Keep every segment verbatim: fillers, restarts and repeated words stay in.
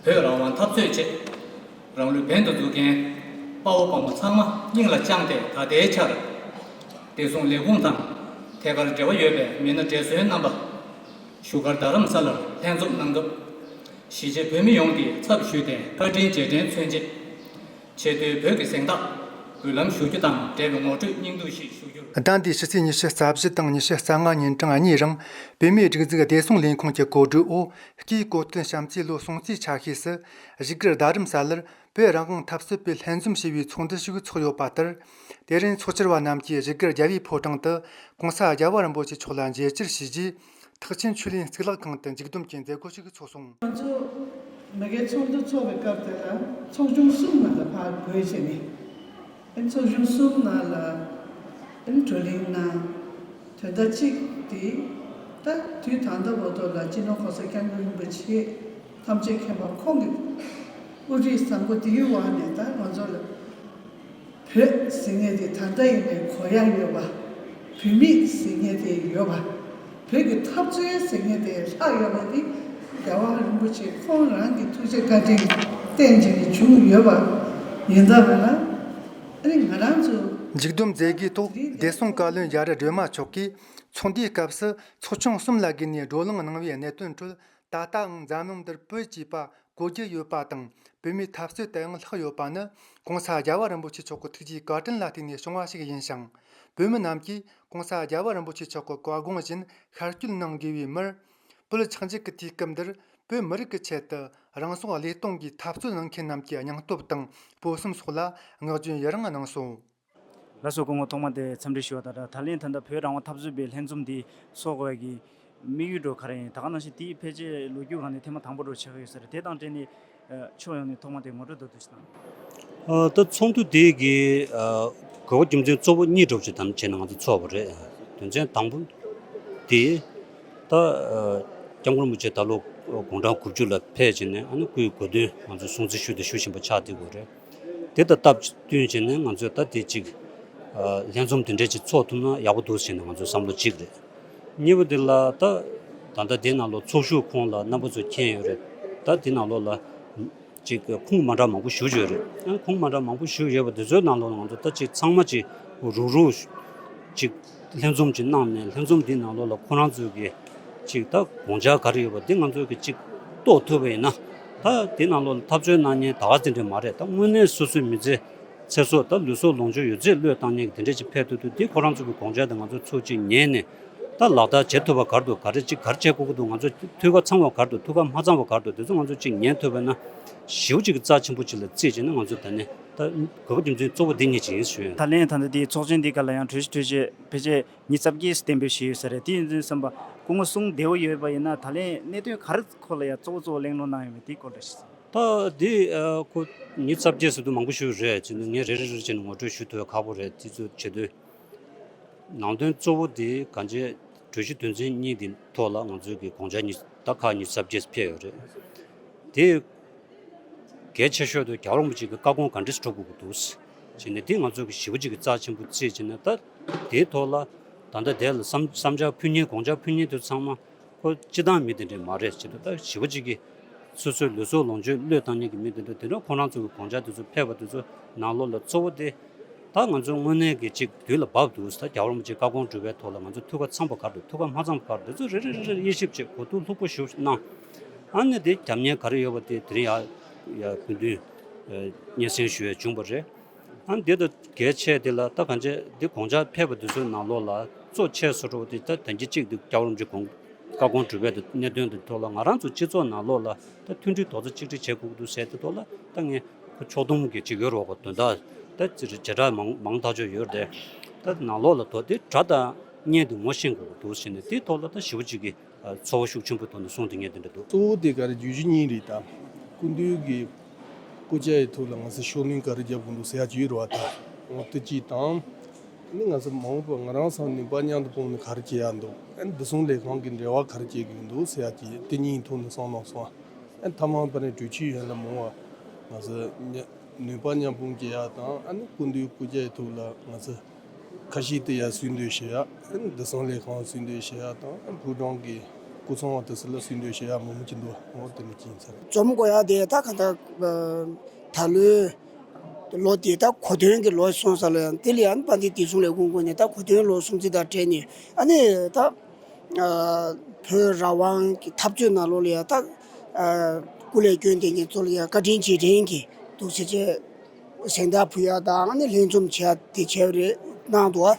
བོད་རང་དབང་འཐབ་རྩོད་ཆེད་རང་ལུས་འབེན་དུ་འཛུགས་མཁན་དཔའ་བོ་དཔའ་མོ་ཚང་མ་སྙིང་ལ་བཅངས་ཏེ། ད་ལྟའི་ཆར་བདེ་སྲུང་ལས་ཁུངས་དང་ཐད་ཀར་འབྲེལ་བ་ཡོད་པའི་མི་སྣ་བགྲེས་སོན་རྣམ་པ་བཞུགས་སྒར་རྡ་རམ་ས་ལར་ལྷན་འཛོམས་གནང་སྐབས། གཞིས་བྱེས་བོད་མི་ཡོངས་ཀྱི་ཚབ་ཞུས་ཏེ་བཀའ་དྲིན་རྗེས་དྲན་མཚོན་ཆེད། ཆེས་མཐོའི་བོད་ཀྱི་གཟེངས་རྟགས་འབུལ་ལམ་ཞུ་རྒྱུ་དང་འབྲེལ་བའི་ངོ་སྤྲོད་སྙིང་བསྡུས་ཤིག་ཞུ་རྒྱུར། ཟླ་འདིའི་ཕྱི་ཚེས་ཉི་ཤུ་རྩ་བཞི་དང་ཉི་ཤུ་རྩ་ལྔ་ཉིན་གྲངས་གཉིས་རིང་བོད་མིའི་སྒྲིག་འཛུགས་བདེ་སྲུང་ལས་ཁུངས་ཀྱི་གོ་སྒྲིག་འོག་སྐུའི་གོ་སྟོན་བྱམས་བརྩེའི་ལོ་སྲུང་བརྩིའི་ཆ་ཤས་སུ་བཞུགས་སྒར་རྡ་རམ་ས་ལར་བོད་རང་དབང་འཐབ་རྩོད་པས་ལྷན་འཛོམས་ཞེས་པའི་ཚོགས་འདུ་ཞིག་འཚོགས་ཡོད་པ་ལྟར། དེ་རིང་ཚོགས་བཅར་བ་རྣམས་ཀྱིས་བཞུགས་སྒར་རྒྱལ་བའི་ཕོ་བྲང་དུ་༸གོང་ས་རྒྱལ་བ་རིན་པོ་ཆེ་མཆོག་ལ་མཇལ་བཅར་ཞུས་རྗེས། ཐེག་ཆེན་ཆོས་གླིང་གཙུག་ལག་ཁང་དུ་མཇུག་བསྡོམས་ཀྱི་མཛད་སྒོ་ཞིག་འཚོགས་སོང་། ང་ཚོ་མ་གིའི་ཚོགས་འདུ་འཚོགས་པའི་སྐབས་དེ་ལ་ཚོགས་ཆུང་གསུམ་ནང་ལ་ཕར་བགོས་བྱས་ནས། ཨེ་ཚོགས་ཆུང་གསུམ་ནང་ལ་ཨེ་བགྲོ་གླེང་གནང་། དོན་དག་གཅིག་དེ་ད་དུས་ད་ལྟ་བར་དུ་ལ་སྤྱི་ནོར་༸གོང་ས་༸སྐྱབས་མགོན་རིན་པོ་ཆེ་ཐམས་ཅད་མཁྱེན་པ་ཁོང་གི་དབུ་ཁྲིད་བཟང་པོ་དེའི་འོག་ནས་ད་ང་ཚོ་ལ། བོད་ཟེར་མཁན་དེ་ད་ལྟ་ཡིན་ནའི་གོ་ཡ་ཡོད་པ། བོད་མི་ཟེར་མཁན་དེ་ཡོད་པ། བོད་ཀྱི་འཐབ་རྩོད་ཟེར་མཁན་དེ་ལྷག་ཡོད་པ་དེ་རྒྱལ་བ་རིན་པོ་ཆེ་ཁོང་རང་གི་ཐུགས་རྗེ་བཀའ་དྲིན་བརྟེན་བྱས་ནས་བྱུང་ཡོད་པ་ཡིན་ད་མེད་ན། ཨ་ནི་ང་རང་ཚོ། མཇུག་བསྡོམས་མཛད་སྒོའི་ཐོག་བདེ་སྲུང་བཀའ་བློན་ཡར་སྒྲོལ་མ་མཆོག་གིས་ཚོགས་འདུའི་སྐབས་སུ་ཚོགས་ཆུང་གསུམ་ལ་བརྒྱུད་ནས་བགྲོ་གླེང་གནང་བའི་གནད་དོན་ཁྲོད། ད་ལྟའང་འཛམ་གླིང་འདིར་བོད་ཅེས་པ་གོ་རྒྱུ་ཡོད་པ་དང་། བོད་མིའི་འཐབ་རྩོད་དུའང་ལྷག་ཡོད་པ་ནི་༸གོང་ས་རྒྱལ་བ་རིན་པོ་ཆེ་མཆོག་གི་ཐུགས་རྗེའི་བཀའ་དྲིན་ལ་བརྟེན་ནས་བྱུང་བ་ཞིག་ཡིན་ཞིང་། བོད་མི་རྣམས་ཀྱིས་༸གོང་ས་རྒྱལ་བ་རིན་པོ་ཆེ་མཆོག་གི་བཀའ་དགོངས་བཞིན་ཤར་བསྐྱོད་གནང་དགོས་པའི་མིར། བོད་ཆགས་འཇིག་གི་དུས་སྐབས་འདིར་བོད་མི་རིགས་ཀྱི་ཆེད་དུ་རང་སྲོག་བློས་གཏོང་གིས་འཐབ་རྩོད་གནང་མཁན་རྣམས་ཀྱི་སྙིང་སྟོབས་དང་སྤོབས་སེམས་སོགས་ལ་བསྔགས་བརྗོད་ཡི་རངས་གནང་སོང་། ལགས་སོ། སྐུ་ངོ་ཐོག་མ་དེ་འཚམས་འདྲི་ཞུ་བ་དང་སྦྲགས། ད་ལན་ད་ལྟ་བོད་རང་དབང་འཐབ་རྩོད་པའི་ལྷན་འཛོམས་འདི་འཚོགས་དགོས་ཡ་གི་དམིགས་ཡུལ་འདྲ་བོ་ག་རེ་ཡིན། ད་ག་ནང་བཞིན་དེའི་ཕལ་ཆེར་ལོ་རྒྱུས་སྒང་ནས་ཐེངས་མ་དང་པོ་འདྲ་བོ་ཆགས་ཀྱི་ཡོད་ས་རེད། དེ་དང་འབྲེལ་ནས་ཨ་ཕྱོགས་ཡོངས་ནས་ཐོག་མ་དེ་ངོ་སྤྲོད་མདོར་བསྡུས་ཤིག་གནང་། ཨ་ད་ཚོགས་འདུ་དེ་གི་ཨ་དགོས་པ་རྒྱུ་མཚན་གཙོ་བོ་གཉིས་འདྲ་བོ་ཅིག་དམ་བྱས་ནས་ང་ཚོ་ཚོགས་པ་རེད། དོན་ཚན་དང་པོ་དེ་ད་ཨ་སྐྱབས་མགོན་རིན་པོ་ཆེ་ད་ལོ་དགུང་གྲངས་དགུ་བཅུ་ལ་ཕེབས་བྱས་ནས་ཨ་ནི་སྐུའི་གོ་སྟོན་ང་ཚོ་སྲུང་བརྩི་ཞུས་དང་ཞུ་བཞིན་པ་ཆགས་བསྡད་ཡོད་རེད། དེ་དང་སྟབས་བསྟུན་བྱས་ནས་ང་ཚོས་ད་དེ་གཅིག་ཨ་ལྷན་འཛོམས་དེ་འདྲས་ཅིག་ཚོགས་ཐུབ་ན་ཡག་པོ་འདུག་ཟེར་ནས་ང་ཚོའི་བསམ་བློ་གཅིག་རེད། གཉིས་པ་དེ་ལ་ད་ད་ལྟ་དེ་ནང་ལོགས་ཚོགས་ཞུགས་ཁོངས་ལ་རྣམ་པ་ཚོས་མཁྱེན་ཡོད་རེད། ད་དེ་ནང་ལོགས་ལ་ཅིག་ཁུངས་མ་འདྲ་མང་པོ་ཞུ་ཡོད་རེད། ཡང་ཁུངས་མ་འདྲ་མང་པོ་ཞུ་ཡོད་པ་དེ་ཚོའི་ནང་ལོགས་ལ་ང་ཚོ་ད་ཅིག་ཚང་མ་ཅིག་རུག་རུག་ཅིག་ལྷན་འཛོམས་ཅིག་གནང་ནས་ལྷན་འཛོམས་འདིའི་ནང་ལོགས་ལ་ཁོ་རང་ཚོའི་གི་ཅིག་ད་དགོངས་འཆར་ག་རེ་ཡོད་པ་འདི་ང་ཚོས་གི་ཅིག་རྟོགས་ཐུབ་པ་ཡིན་ན། ད་དེ་ནང་ལོགས་ལ་འཐབ་རྩོད་གནང་མཁན་ད་ག་དེ་འདྲ་མ་རེད། ད་དངོས་གནས་སོ་སོའི་མི་ཚེ་ཚེ་སྲོག་ད་ལུས་སྲོག་ལོངས་སྤྱོད་ཡོད་ཚད་བློས་བཏང་མཁན་གི་དེ་འདྲ་ཅིག་ཕེབས་ཐུབ་དུས། དེ་ཁོ་རང་ཚོ་གི་དགོངས་འཆར་དེ་ང་ཚོ་ཚུར་ཅིག་ཉན་ནས་ད་ལག་བསྟར་བྱེད་ཐུབ་པ་ག་རེ་འདུག་ག་རེ་ཅིག་ག་རེ་བྱེད་དགོས་ཀྱི་འདུག་ང་ཚོ་ཐུགས་ཁུར་ཚང་བ་ག་རེ་འདུག་ཐུགས་ཁུར་མ་ཚང་བ་ག་རེ་འདུག་དེ་ཚོ་ང་ཚོ་ཅིག་ཉན་ཐུབ་པ་ན་ཞེ་པོ་ཅིག་གི་རྩ་ཆེན་པོ་ཅིག་ལ་བརྩིས་བྱས་ན། ང་ཚོ་ད་ནི་ད་དགོས་པ་རྒྱུ་མཚན་གཙོ་བོ་འདི་གཉིས་ཅིག་ཡིན་ཞུ་ཡ་ཡིན། ད་ལན་ད་ལྟ་དེའི་ཚོགས་ཆེན་འདི་ག་ལ་ཡང་གྲོས་གཞི་གྲོས་ཆོད་ཕལ་ཆེར་ཉིས་རྩ་བརྒྱད་ཙམ་གཏན་འབེབས་བྱས་ཡོད་ས་རེད། དེ་ཡིན་དུས་ཙམ་པ་སྐུ་ངོ་གསུང་བདེ་བོ་ཡོད་པ་ཡིན་ན། ད་ལན་གནད་དོན་ག་རེ་སྐོར་ལ་ཡང་གཙོ་བོ་གཙོ་བོ་གླེང་སློང་གནང་ཡོད་མེད་དེའི་སྐོར་འདྲ་ཞིག་གསུང་། ད་འདི་ཨ་ཁོ་ཉིས་རྩ་བརྒྱད་ཟེར་དུས་མང་པོ་ཞིག་རེད་ཅེས་ནས་ངས་རེ་རེ་རེ་བྱས་ནས་ངོ་སྤྲོད་ཞུ་ཐུབ་པ་ཁག་པོ་རེད། དེ་ཚོ་བྱེད་དུས་ནང་དོན་གཙོ་བོ་དེ་གང་ཅི་གྲོས་གཞི་དོན་ཚན་གཉིས་དེ་ཐོག་ལ་ང་ཚོའི་གི་དགོངས་འཆར་གཉིས་ད་ཁག་ཉིས་རྩ་བརྒྱད་ཕེབས་ཡོད་རེད། དེ་གལ་ཆེ་ཤོས་དེ་རྒྱལ་བ་རིན་པོ་ཆེ་གི་བཀའ་དགོངས་ག་འདྲས་སྒྲུབ་དགོས་ཀྱི་འདུག་ཟེར་ནས། དེ་ང་ཚོ་གི་ཞེ་པོ་ཅིག་གི་རྩ་ཆེན་པོ་བརྩིས་བྱས་ནས། ད་དེའི་ཐོག་ལ་ད་ལྟ་དེ་ལ་བསམ་བསམ་འཆར་ཕུལ་མཁན་དགོངས་འཆར་ཕུལ་མཁན་དེ་ཚང་མ་ཁོ་སྤྱི་བཏང་མི་དེ་འདྲས་མ་རེད་ཅེས། ད་ཞེ་པོ་ཅིག་གི་སོ་སོའི་ལུས་སྲོག་ལོངས་སྤྱོད་བློས་བཏང་མཁན་གྱི་མི་དེ་འདྲ་དེ་འདྲ་ཁོ་རང་ཚོ་གི་དགོངས་འཆར་དེ་ཚོ་ཕེབས་པ་དེ་ཚོ་ནང་ལོགས་ལ་གཙོ་བོ་དེ། ད་ང་ཚོ་དངོས་གནས་ཀྱི་ཅིག་དུས་ལ་བབ་འདུག་ད་རྒྱལ་བ་རིན་པོ་ཆེའི་བཀའ་དགོངས་སྒྲུབ་པའི་ཐོག་ལ་ང་ཚོ་ཐུགས་ཁུར་ཚང་པ་ག་རེ་འདུག་ཐུགས་ཁུར་མ་ཚང་པ་ག་རེ་འདུག་དེ་ཚོ་རེ་རེ་རེ་རེ་དབྱེ་ཞིབ་བྱེད། གོ་བསྡུར་ལྷུག་པོ་ཞིག་གནང་། ཨ་ནི་དེ་རྒྱབ་གཉེར་ག་རེ་ཡོད་པ་དེ་དེ་རིང་ཡར་ཡར་སྐུ་མདུན་སྙན་སེང་ཞུ་ཡས་བྱུང་བ་རེད། ཨ་ནི་དེ་དང་གལ་ཆེ་དེ་ལ་ད་གང་ཅི་དེ་དགོངས་འཆར་ཕེབས་པ་དེ་ཚོའི་ནང་ལོགས་ལ་གཙོ་ཆེ་ཤོས་འདྲ་བོ་དེ། ད་ད་གིན་གཅིག་དེ་རྒྱལ་བ་རིན་པོ་ཆེའི་དགོངས་བཀའ་དགོངས་སྒྲུབ་པའི་གནད་དོན་དེ་ཐོག་ལ་ང་རང་ཚོ་སྤྱི་ཚོགས་ནང་ལོགས་ལ་ད་མཐུན་སྒྲིལ་རྡོག་རྩ་གཅིག་སྒྲིལ་བྱེད་དགོས་ཀྱི་འདུག་ཟེར་དེ་ཐོག་ལ་ད་ངས་ཁོ་ཕྱོགས་བསྡོམས་ཀྱི་ཅིག་ཡོད་རེད་པ། དོན་དག་ད་བྱེ་བྲག་མང་མང་ཐག་ཆོད་ཡོད་རེད། ད་ནང་ལོགས་ལ་དོ་དེ་སྒྲ་དང་བརྙན་དེ་ངོ་ཤེས་དགོས་ཀྱི་འདུག་ཟེར་ནས། དེའི་ཐོག་ལ་ད་ཞེ་པོ་ཅིག་གི་ཚོར་བ་ཤུགས་ཆེན་པོ་ཐོག་ནས་གསུངས་དེ་ངས་དེ་འདྲ་འདུག་གཙོ་བོ་དེ་ག་རེ་བརྗོད་གཞི་གཉིས་རེད། ད་སྐུ་མདུན་གྱི་སྐུ་ཕྱྭ་ཡི་ཐོག་ལ་ང་ཚོ་ཕྱག་ལེན་ག་རེ་རྒྱབ་དགོས་འདུག་ཟེར་ཡ་ཅིག་ཡོད་རེད་པ། ད་འོ་དེ་གཅིག་དང་། ཨ་ནི་ང་ཚོ་མ་འོངས་པར་ང་རང་ཚོ་ནུས་པ་མཉམ་དུ་སྤུངས་ནས་ག་རེ་བྱེད་ཡ་འདུག་ཨ་ནི་བདེ་སྲུང་ལས་ཁང་གི་འབྲེལ་བ་ག་རེ་བྱེད་དགོས་འདུག་ཟེར་ཡ་ཅིག་དེ་གཉིས་ཐོག་ནས་གསུངས་གནང་སོང་། ཨ་ནི་ཐ་མ་པ་ནས་གྲོས་ཆོད་ཡན་ལ་མང་བ་ང་ཚོ་ནུས་པ་མཉམ་སྤུངས་བྱེད་ཡ་དང་། ཨ་ནི་སྐུ་མདུན་སྐུ་ཕྱྭ་ཡི་ཐོག་ལ་ང་ཚོ་ཁ་ཤས་དེ་ཡར་གསོལ་འདེབས་ཞུ་ཡ། ཨ་ནི་བདེ་སྲུང་ལས་ཁང་གསོལ་འདེབས་ཞུ་ཡ་དང་། ཨ་ནི་ཕོ་བྲང་གི་ སྐུ་ཚོང་བ་དེ་ཚོ་ལ་སུས་འདོད་བཤད་ཡག་མང་པོ་ཅིག་འདུག་འོ་དེ་འདྲ་ཅིག་ཡིན་ས་རེད། འཛོམས་དགོས་ཡག་དེ་ད་ག་ད་ད་ལོའི་ལོ་དེ་ད་གོ་སྟོན་གྱི་ལོ་སོང་ས་ལ་ཡང་དེ་ལ་ཡང་དཔལ་ལྡན་བདེ་སྲུང་ལས་ཁུངས་ངོས་ནས་ད་གོ་སྟོན་ལོ་སྲུང་བརྩི་དང་འབྲེལ་ནས་ཨ་ནི་ད་བོད་རང་དབང་གི་འཐབ་རྩོད་ནང་ལོགས་ལ་ཡང་ད་སྐུ་ལས་བསྐྱོན་དེ་ངེད་ཚོ་ལ་ཡང་བཀའ་དྲིན་རྗེས་དྲན་གྱི་འདུག་ཟེར་བྱས། གཟེངས་རྟགས་ཕུལ་ཡག་དང་ཨ་ནི་ལྷན་འཛོམས་བྱེད་ཡག་དེ་བྱས་པ་རེད་གནང་འདུག་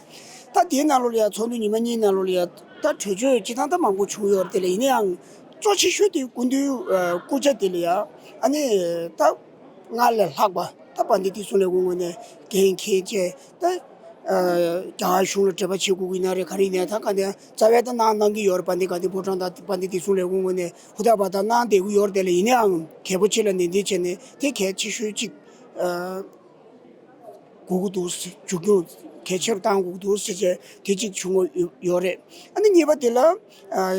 ད་དེའི་ནང་ལོགས་ལ་ཡང་ཚོགས་འདུ་ཉི་མ་གཉིས་ནང་ལོགས་ལ་ཡང་ད་གྲོས་ཆོད་སྤྱི་བཏང་ད་མང་པོ་བྱུང་ཡོད་རེད། དེ་ལ་ཡིན་ན་ཡང་གཙོ་ཆེ་ཤོས་དེ་སྐུ་མདུན་སྐུ་ཕྱྭ་དེ་ལ་ཡང་ཨ་ནི་ད་སྔར་ལས་ལྷག་པ་ད་དཔལ་ལྡན་བདེ་སྲུང་ལས་ཁུངས་ངོས་ནས་འགན་འཁྱེར་བྱས་ད་རྒྱ་གར་གཞུང་ལ་འབྲེལ་བ་བྱེད་དགོས་ཀྱི་ཡིན་ན་རེད། ག་རེ་ཡིན་ན་ད་ག་ནས་རྩ་བའི་ད་གནང་གནང་གི་ཡོད་རེད། དཔལ་ལྡན་དགའ་ལྡན་ཕོ་བྲང་དང་དཔལ་ལྡན་བདེ་སྲུང་ལས་ཁུངས་ངོས་ནས་ཧུར་ཐག་པ་ད་གནང་བསྡད་ཀྱི་ཡོད་རེད། དེ་ལ་ཡིན་ན་ཡང་གལ་པོ་ཆེ་ལ་ནན་ཏན་བྱས་ནས་དེ་གལ་ཆེ་ཤོས་གཅིག་དགོས་ཀྱི་འདུག་ཟེར། མཇུག་སྐྱོང་གལ་ཆེ་རུ་གཏང་དགོས་ཀྱི་འདུག་ཟེར་བྱས་དེ་གཅིག་བྱུང་ཡོད་ཡོད་རེད། ཨ་ནི་གཉིས་པ་དེ་ལ་ཨ་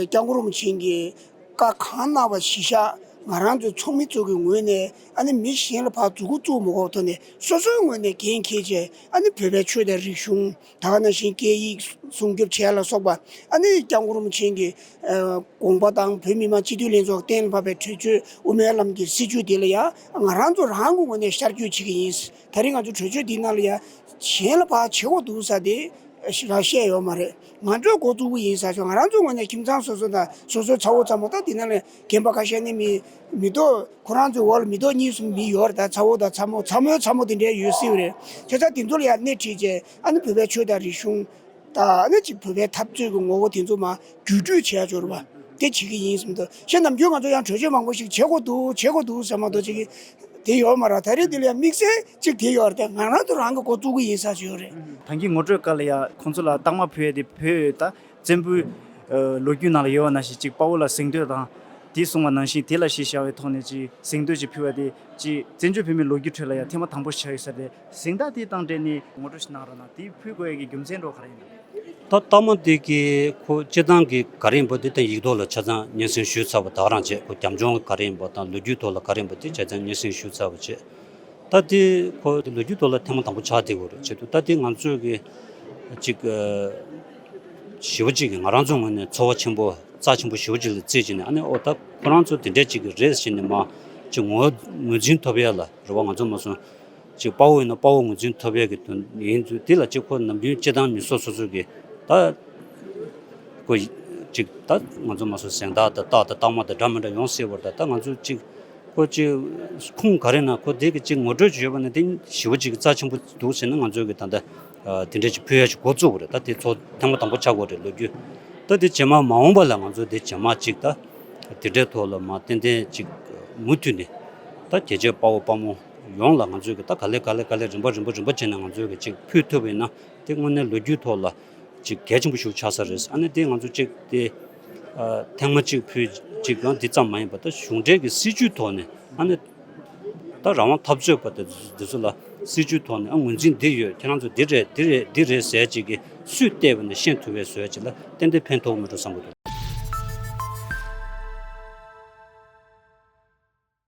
སྐྱབས་མགོན་རིན་པོ་ཆེ་གིས་བཀའ་གང་གནང་བ་གཞི་བཞག་ང་རང་ཚོ་ཚོགས་མི་ཚོ་གི་ངོས་ནས་ཨ་ནི་མི་གཞན་ལ་ཕར་མཛུབ་གུ་བཙུགས་མ་དགོས་ཐོག་ནས་སོ་སོའི་ངོས་ནས་འགན་འཁྱེར་བྱས་ཨ་ནི་བོད་པའི་ཆོས་དང་རིག་གཞུང་། ད་ག་ནང་བཞིན་སྐད་ཡིག་སྲུང་སྐྱོབ་བྱེད་ཡ་ལ་སོགས་པ་ཨ་ནི་སྐྱབས་མགོན་རིན་པོ་ཆེ་གི་ཨ་དགོངས་པ་དང་བོད་མི་མང་སྤྱི་འཐུས་ལྷན་ཚོགས་གཏན་ལ་ཕབ་པའི་གྲོས་ཆོད་དབུ་མའི་ལམ་གྱི་སྲིད་བྱུས་དེ་ལ་ཡང་ང་རང་ཚོ་རང་གི་ངོས་ནས་ཤར་བསྐྱོད་བྱེད་ཀྱི་ཡིན། ད་རིང་ང་ཚོ་གྲོས་ཆོད་འདིའི་ནང་ལ་ཡང་གཞན་ལ་ཕར་བྱེད་དགོས་འདུག་ཟེར་དེ་རང་བཤད་ཡོད་མ་རེད། ང་ཚོས་འགོ་བཙུགས་ཀྱི་ཡིན་ཟེར་ཆོག་ང་རང་ཚོའི་ངོས་ནས་ཁྱིམ་ཚང་སོ་སོ་དང་སོ་སོའི་ཚ་བོ་ཚ་མོ་ད་འདི་ནང་ལ་རྒན་པ་ཁ་ཤས་ནི་མི་མི་ཐོག་ཁོ་རང་ཚོའི་འོག་ལ་མི་ཐོག་གཉིས་གསུམ་མི་ཡོད་རེད། ད་ཚ་བོ་དང་ཚ་མོ་ཚ་མོའི་ཚ་མོ་དེ་འདྲའི་ཡོད་སྲིད་པ་རེད། བྱས་ཙང་དེ་ཚོ་ལ་ཡང་སྣེ་ཁྲིད་བྱས་ཨ་ནི་བོད་པའི་ཆོས་དང་རིག་གཞུང་དང་ཨ་ནི་ཅིག་བོད་པའི་འཐབ་རྩོད་ཀྱི་ངོ་བོ་དེ་ཚོ་མར་བརྒྱུད་སྤྲོད་བྱས་ཆོག་རེད་པ། དེ་བྱེད་ཀྱི་ཡིན་བསམ་འདུག་ཤེས་ནམ་རྒྱུན་ང་ཚོ་ཡང་གྲོས་ཆོད་མང་པོ་ཞིག་བྱེད་དགོས་འདུག་བྱེད་དགོས་འདུག་ཟེར་མ་གཏོགས་ཅིག་དེ་ཡོད་མ་རེད། ད་རེས་འདི་ལ་ཡང་དམིགས་བསལ་ཅིག་དེ་ཡོད་རེད། དེ་ང་རང་ཚོ་རང་གི་འགོ་བཙུགས་ཀྱི་ཡིན་ཟེར་ཞུ་ཡོད་རེད། ད་གིན་ངོ་སྤྲོད་སྐབས་ལ་ཡང་ཁོང་ཚོ་ལ་རྟགས་མ་ཕུལ་ཡས་དེ་བོད་ད་བཙན་པོའི་ཨ་ལོ་རྒྱུས་ནང་ལ་ཡོད་པ་ནང་བཞིན་ཅིག་དཔའ་བོ་ལ་གཟེངས་བསྟོད་དང་དེ་གསུངས་པ་ནང་བཞིན་དེ་ལ་གཞི་བཞག་པའི་ཐོག་ནས་ཅིག་གཟེངས་བསྟོད་ཅིག་ཕུལ་བ་དེ་ཅིག་བཙན་བྱོལ་བོད་མིའི་ལོ་རྒྱུས་ཁྲོད་ལ་ཡང་ཐེངས་མ་དང་པོ་ཆགས་ཡོད་ས་རེད། གཟེངས་རྟགས་དེ་དང་འབྲེལ་ནས་ངོ་སྤྲོད་ཞིག་གནང་རོགས་གནང་། དེ་ཕུལ་དགོས་ཡས་ཀྱི་རྒྱུ་མཚན་འདྲ་བོ་ག་རེ་ཡིན་ནམ། ད་རྟགས་མ་དེ་གི་ཁོ་སྤྱིར་བཏང་གི་ག་རེ་ཡིན་པ་དེ་ད་ཡིག་ཐོག་ལ་ཆ་ཚང་སྙན་སེང་ཞུས་ཚར་བ་ད་ག་རང་བྱས། ཁོ་རྒྱབ་ལྗོངས་ག་རེ་ཡིན་པ་དང་ལོ་རྒྱུས་ཐོག་ལ་ག་རེ་ཡིན་པ་དེ་ཆ་ཚང་སྙན་སེང་ཞུས་ཚར་བ་བྱས། ད་དེ་ཁོ་ལོ་རྒྱུས་ཐོག་ལ་ཐེངས་མ་དང་པོ་ཆགས་བསྡད་ཡོད་རེད། བྱས་དུས་ད་དེ་ང་ཚོས་གི་ཅིག་ཨ་ཞེ་པོ་ཅིག་གི་ང་རང་ཚོའི་ངོས་ནས་ཚོར་བ་ཆེན་པོ་རྩ་ཆེན་པོ་ཞེ་པོ་ཅིག་ལ་བརྩིས་བྱས་ནས་ཨ་ནི་ཨོ་ད་ཁོ་རང་ཚོ་དེ་འདྲས་ཅིག་གི་རེད་ཟེར་ནས་མར་ཅིག་ངོས་ངོས་འཛིན་ཐོབ་ཡ་ལ་རེ་བ་ང་ཚོ་མ་སོང་། ཅིག་དཔའ་བོ་ཡིན་ན་དཔའ་བོ་ངོས་འཛིན་ཐོབ་ཡས་ཀྱི་དོན་ཡིན་ཚུལ་དེ་ལ་ཅིག་ཁོ་ནམ་རྒྱུན་སྤྱིར་བཏང་མི་སོ་སོ་སོ་གི་ད་ཁོ་ཅིག་ད་ང་ཚོ་མ་སོ་གཟེངས་རྟགས་དང་རྟགས་དང་རྟགས་མ་དང་འདྲ་མི་འདྲ་ཡོང་སྲིད་པ་རེད། ད་ད་ང་ཚོ་ཅིག་ཁོ་ཅིག་ཁུངས་ག་རེ་ན་ཁོ་དེ་གི་ཅིག་ངོ་སྤྲོད་ཅིག་ཡོད་པ་ན་དེ་ཞེ་པོ་ཅིག་རྩ་ཆེན་པོ་འདུག་ཟེར་ན་ང་ཚོ་གི་ད་ལྟ་དེ་འདྲ་ཅིག་ཕུལ་ཡ་ཅིག་འགོ་བཙུགས་པ་རེད། ད་དེ་ཚོ་ཐེངས་མ་དང་པོ་ཆགས་ཀྱི་ཡོད་རེད་ལོ་རྒྱུས། ད་དེ་རྗེས་མ་མ་འོངས་པ་ལ་ང་ཚོ་དེ་རྗེས་མ་ཅིག་ད་དེ་འདྲའི་ཐོག་ལ་མ་ཏན་ཏན་ཅིག་མུ་མཐུད་ནས་ད་རྒྱལ་གཅེས་དཔའ་བོ་དཔའ་མོ་ཡོངས་ལ་ང་ཚོས་གི་ད་ག་ལེ་ག་ལེ་ག་ལེ་རིམ་པ་རིམ་པ་རིམ་པ་བྱས་ནས་ང་ཚོས་གི་ཅིག་ཕུལ་ཐུབ་པ་ཡིན་ན་དེ་དངོས་གནས་ལོ་རྒྱུས་ཐོག་ལ་ཅིག་གལ་ཆེན་པོ་ཞིག་ཆགས་ས་རེད། ཨ་ནི་དེ་ང་ཚོ་ཅིག་དེ་ཨ་ཐེངས་མ་གཅིག་ཕུལ་ཅིག་ཡང་འདི་ཙམ་མ་ཡིན་པ་ད་གཞུང་འབྲེལ་གྱི་སྲིད་བྱུས་ཐོག་ནས་ཨ་ནི་ད་རང་དབང་འཐབ་རྩོད་པ་དེ་འདི་ཚོ་ལ་སྲིད་བྱུས་ཐོག་ནས་ཨ་ངོས་འཛིན་འདི་ཡོད། ཁྱེད་རང་ཚོ་འདི་རེད་འདི་རེད་འདི་རེད་ཟེར་ཅིག་གི་སུས་བལྟས་པ་ནས་ཤེས་ཐུབ་པའི་བཟོ་ཅིག་ལ་ཏན་ཏན་ཕན་ཐོགས་མེད་འགྲོ་བསམ་གྱི་འདུག